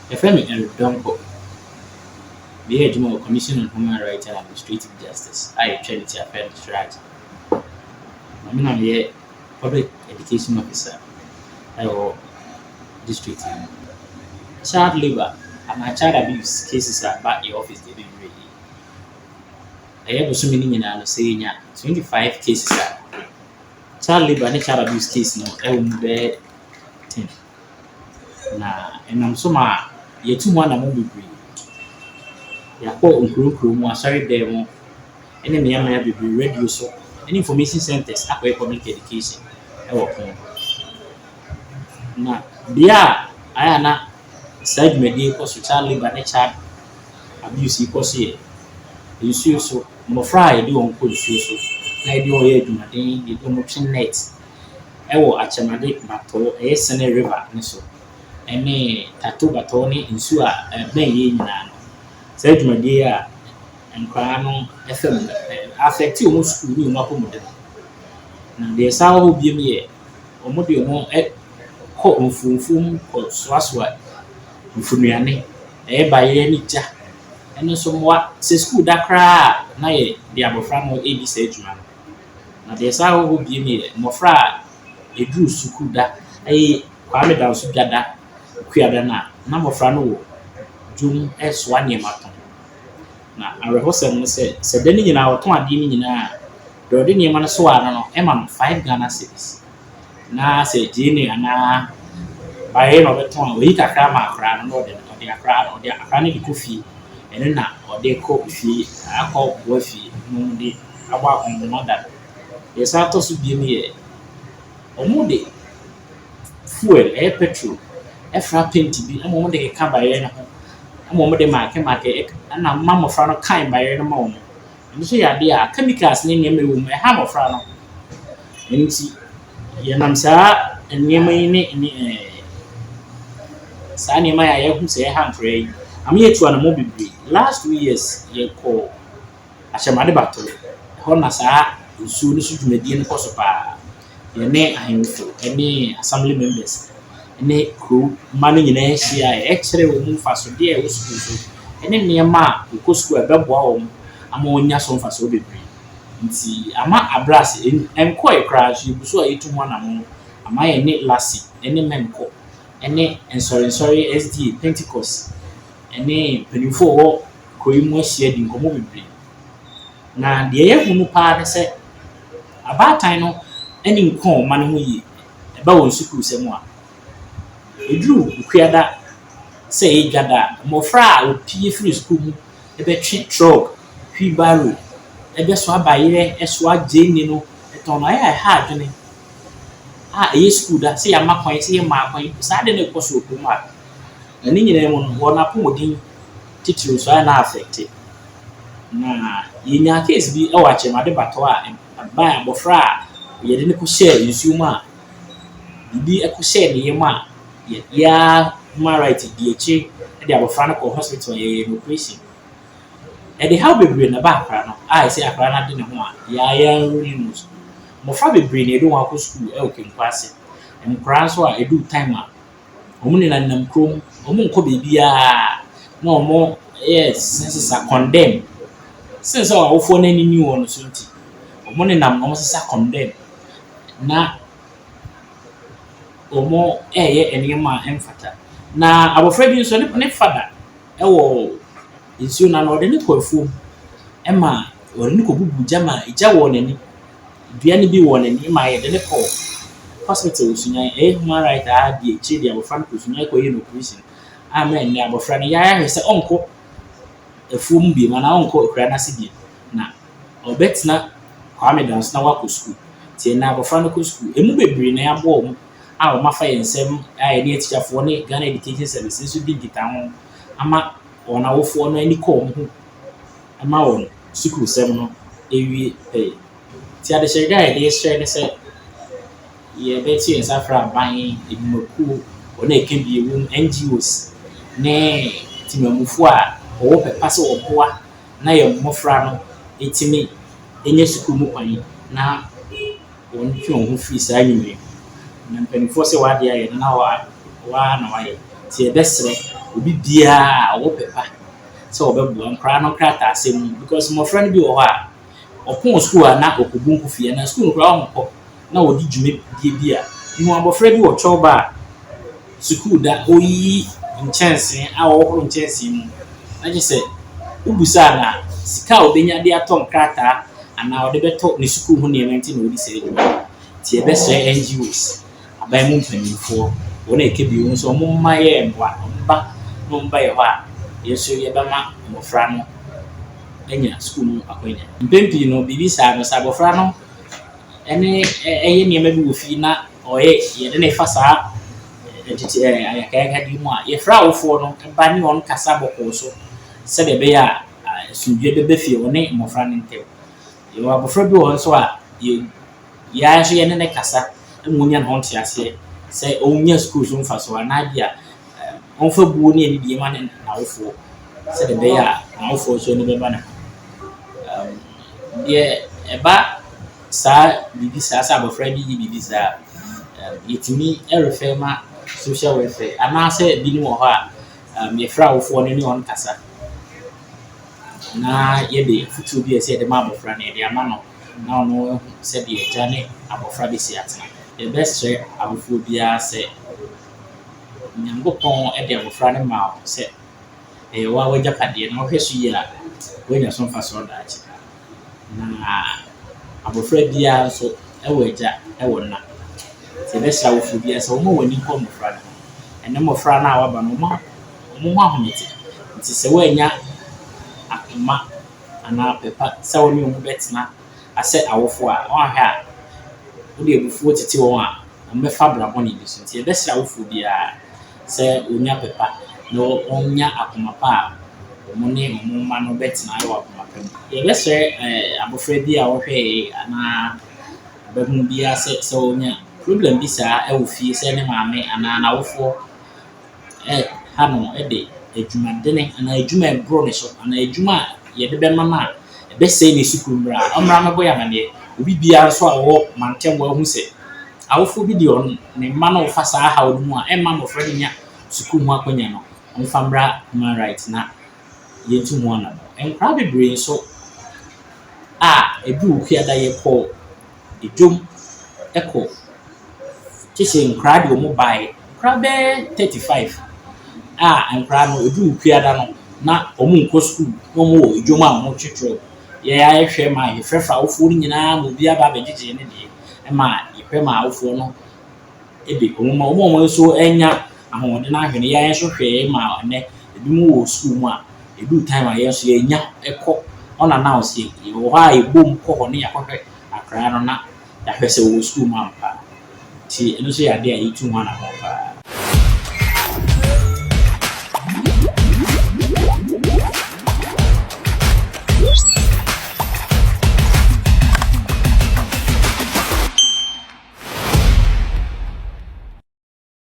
Yɛfrɛ me Eric Donkor. Meyɛ adwuma wɔ Commission on Human Rights and Administrative Justice a yɛtwa ne ti afrɛ no CHRAJ. Na me na meyɛ Public Education Officer ɛwɔ district yi mu. Child labour anaa child abuse cases a ba yɛ office deɛ bebree yi. Ɛyɛ bosome no nyinaa no, sɛ yɛnya 25 cases a, child labour ne child abuse case no ɛwɔ mu bɛyɛ 10. Na ɛnam so ma yɛtu ho anammɔn bebree. Yɛakɔ nkuro nkuro mu, asɔredan mu ne mmeammea bebree, radio so ne information centers akɔyɛ public education ɛwɔ ho. Na bea a ayɛ a na saa dwumadie yi kɔ so, child labour ne child abuse yi kɔ so, yɛ nsuo so. Mmɔfra a yɛde wɔn kɔ nsuo so na yɛde wɔn yɛ adwumaden, yɛde wɔn twe net ɛwɔ Akyɛmade Batɔɔ, ɛyɛ Sene River ne so, ɛne Tato Batɔɔ ne nsuo a ɛbɛn yɛn nyinaa no. Saa dwumadie yi a nkwadaa no ɛfa mu no, affect wɔn sukuu ne wɔn apɔmuden. Na deɛ ɛsan wɔ hɔ bio yɛ wɔde wɔn kɔ mfuomfuom kɔsoasoa mfunuane, ɛyɛ bayerɛ ne gya. Ɛno nso mmoa sɛ sukuu da koraa a na yɛde abɔfra no redi saa adwuma no. Na deɛ ɛsan wɔ hɔ bio yɛ mmɔfra a ɛduru sukuu da, ɛyɛ Kwame Danso Dwada, Kuada no a, na mmɔfra no wɔ dwom ɛresoa nneɛma tɔn. Na awerɛhosɛm ne sɛ, sɛ da no nyinaa wɔtɔn adeɛ no nyinaa a, deɛ ɔde nneɛma no soaa no no ɛma no 5 Ghana cedis. Na sɛ gyeene anaa bayerɛ na ɔbɛtɔn a, oyi kakra ma akwaraa no na ɔde akwaraa no de kɔ fie. Ɛno na ɔde kɔ fie akɔboa fie na wɔde abɔ akɔnhoma da no. Deɛ ɛsan tɔ so bio yɛ wɔde fuel, ɛyɛ petrol, ɛfra paint bi ɛma wɔde keka bayerɛ no ho, ɛma wɔde maake maake ɛna ma mmɔfra no kan bayerɛ no ma wɔn. Ɛno nso yɛ adeɛ a chemicals ne nneɛma ɛwɔ mu ɛha mmɔfra no. Ɛno nti yɛnam saa nneɛma yi ne saa nneɛma yi a yɛahu sɛ ɛha nkwadaa yi ama yɛatu anammɔn bebree. Last 2 years yɛkɔɔ Ahyɛmade Batɔɔ, ɛhɔ na saa nsuo no so dwumadie no kɔ so paa. Yɛne ahemfo ne assembly members ne kuro mma no nyinaa ahyia a yɛkyerɛ wɔn mfasodeɛ a ɛwɔ sukuu so ne nneɛma a wɔkɔ sukuu a ɛbɛboa wɔn ama wɔanya so mfasoɔ bebree. Nti ama abrɛ ase ɛnkɔe koraa nso yɛgu so a yɛtu ho anammɔn ama yɛne LASI ne MEMCO ne nsɔrensɔre, SDA, Pentecost ne mpanimfoɔ a wɔwɔ kuro yi mu ahyia di nkɔmmɔ bebree. Na deɛ yɛhu no paa ne sɛ abaatan no ani nkɔ wɔn mma no ho yie ɛba wɔn sukuusɛm a. Ɛduru Kuada sɛ ɛyɛ dwada a, mmɔfra a wɔpue firi sukuu mu bɛtwe truck, wheelbarrow, ɛbɛsoa bayerɛ, ɛsoa gyeene no tɔn no, ayɛ a ɛha adwene a ɛyɛ sukuu da sɛ yɛama kwan, sɛ yɛmmaa kwan, saa ade no rekɔ so wɔ kurom ha. Na ne nyinaa mu no, wɔn apɔmuden titiriw nso ayɛ na affect. Na yɛnyaa case bi wɔ Akyɛmade Batɔɔ a ɛbaa abɔfra a yɛde no kɔhyɛɛ nsuo mu a biribi kɔhyɛɛ ne yam a yɛa human right di akyire de abɔfra no kɔɔ hospital a yɛyɛ no operation. Ɛde haw bebree na ɛbaa akwaraa no a ɛsɛ akwaraa no ade ne ho a yɛa yɛanroli no wɔ sukuu. Mmɔfra bebree na yɛde wɔn akɔ sukuu ɛwɔ Kenku ase. Nkwaraa nso a ɛduru time a wɔn nenam kurom, wɔn nkɔ beebiara na wɔn yɛ sesasesa condemn. Sen sɛ awofoɔ no ani nni wɔn so nti, wɔn nenam na wɔsesa condemn na wɔn ɛreyɛ nneɛma a ɛmfata. Na abɔfra bi nso ne father ɛwɔ nsuo no ano, ɔde no kɔ afuom ɛma ɔde no kɔbubu gya ma gya wɔ n'ani. Dua no bi wɔ n'ani ma yɛde no kɔɔ hospital Sunyani. Ɛyɛ human right a di akyire de abɔfra no kɔ Sunyani kɔyɛ no operation ama nnɛ abɔfra no yɛayɛ sɛ ɔnkɔ afuom bio anaa ɔnkɔ akura no ase bio na ɔbɛtena Kwame Danso na wakɔ sukuu. Nti ɛnnɛ abɔfra no kɔ sukuu. Emu bebree na yɛaboa wɔn a wɔn afa yɛn nsam a yɛne atikyafoɔ ne Ghana Education Service nso di nkitaho ama wɔn awofoɔ no ani kɔ wɔn ho ma wɔn sukuusɛm no ewie pɛyɛ. Nti adehyɛdeɛ a yɛde rehyɛ ne sɛ yɛbɛto yɛn nsa afrɛ aban, edwumakuo, wɔn a ɛka bi wɔ mu, NGOs ne temamufoɔ a wɔwɔ pɛ pa sɛ wɔboa na yɛn mmɔfra no etumi nya sukuu mu kwan na wɔntwe wɔn ho firi saa nnwuma yi mu. Na mpanimfoɔ sɛ w'adeɛ ayɛ no na waa na wayɛ. Nti yɛbɛsrɛ obi biara a ɔwɔ pɛ pa sɛ ɔbɛboa nkwadaa no nkrataasɛm mu because mmɔfra no bi wɔ hɔ a, ɔpɔn sukuu a na ɔkɔbu nkofie anaa sukuu no koraa ɔnkɔ na ɔdi dwumadie bi a, mehu abɔfra bi wɔ Twɔba a sukuu da ɔreyiyi nkyɛnsee a ɔrehohoro nkyɛnsee mu na kyerɛ sɛ wobusaa no a, sika a ɔbɛnya de atɔ nkrataa anaa ɔde bɛtɔ ne sukuu ho nneɛma nti na ɔdi saa adwuma no. Nti yɛbɛsrɛ NGOs, aban mu mpanimfoɔ, wɔn a ɛka bi ho sɛ wɔmma yɛn mmoa, wɔmba na wɔmba yɛn hɔ a, yɛn nso yɛbɛma mmɔfra no anya sukuu mu akwanya. Mpɛn pii no, biribi saa no, sɛ abɔfra no ne ɛyɛ nneɛma bi wɔ fie na ɔyɛ yɛde no fa saa tete ayakayakadeɛ mu a, yɛfrɛ awofoɔ no ba ne wɔn kasa bɔkɔɔ so sɛdeɛ ɛbɛyɛ a asomdwoeɛ bɛba fie wɔne mmɔfra no ntam. Yɛwɔ abɔfra bi wɔ hɔ nso a yɛ yɛn ara nso yɛne no kasa ma ɔnya ne ho nteaseɛ sɛ ɔnya sukuu so mfasoɔ anaa bi a ɔmfa buo ne anidie ma ne n'awofoɔ sɛdeɛ ɛbɛyɛ a n'awofoɔ nso ani bɛba ne ho. Deɛ ɛba saa biribi saa sɛ abɔfra bi yɛ biribi saa a, yɛtumi refer ma social welfare anaasɛ binom wɔ hɔ a yɛfrɛ awofoɔ no ne wɔn kasa na yɛde afotuo bi a ɛsɛ yɛde ma abɔfra no yɛde ama no na ɔno ahu sɛdeɛ agya ne abɔfra bɛsi atena. Yɛbɛsrɛ awofoɔ biara sɛ Nyankopɔn de abɔfra no maa wo sɛ ɛyɛ wo ara w'agyapadeɛ na wohwɛ so yie a, woanya so mfasoɔ daakye. Na abɔfra biara nso wɔ agya wɔ na. Nti yɛbɛsrɛ awofoɔ biara sɛ wɔmma wɔn ani nkɔ mmɔfra no ho. Ɛnɛ mmɔfra no a wɔaba no, wɔn wɔn ho ahomete. Nti sɛ woannya akoma anaa pɛ pa sɛ wo ne wɔn bɛtena asɛ awofoɔ a, woanhwɛ a wode abufuo tete wɔn a, wɔbɛfa abra bɔne bi so. Nti yɛbɛsrɛ awofoɔ biara sɛ wɔnya pɛ pa na wɔnya akoma pa a wɔn ne wɔn mma no bɛtena wɔ akoma pa mu. Yɛbɛsrɛ abɔfra bi a ɔhwɛ yɛn anaa ababunu biara sɛ sɛ ɔnya problem bi saa wɔ fie sɛ ne maame anaa n'awofoɔ ɛha no de adwumadene anaa adwuma a ɛboro ne so anaa adwuma a yɛde bɛma no a ɛbɛsɛe ne sukuu mmerɛ a, ɔmmra mmɛbɔ yɛn amanneɛ. Obi biara nso a ɔwɔ mantam hɔ ahu sɛ awofoɔ bi de ɔn ne mma no refa saa haw no mu a ɛmma mmɔfra no nya sukuu ho akwannya no, ɔmfa mmra human rights na yɛntu ho anammɔn. Nkwadaa bebree nso a ɛduru Wukuada yɛkɔ dwam kɔ kyekyere nkwadaa de wɔn baeɛ. Nkwadaa bɛyɛ 35 a nkwadaa no ɛduru Wukuada no na wɔnkɔ sukuu na wɔwɔ dwam a wɔretwe trɔk. Yɛn ara yɛhwɛ ma yɛfrɛfrɛ awofoɔ no nyinaa ma obiara ba abɛgyegye ne deɛ ma yɛhwɛ ma awofoɔ no de wɔn ma. Wɔn a wɔn nso anya ahoɔden ahwɛ no, yɛn nso hwɛɛ ma nnɛ ebinom wɔ sukuu mu a ɛduru time a yɛn nso yɛnya kɔ unannounced yɛwɔ hɔ a yɛbom kɔ hɔ ne yɛakɔhwɛ akwadaa no na yɛahwɛ sɛ ɔwɔ sukuu mu ampa. Nti ɛno nso yɛ adeɛ a yɛtu ho anammɔn paa.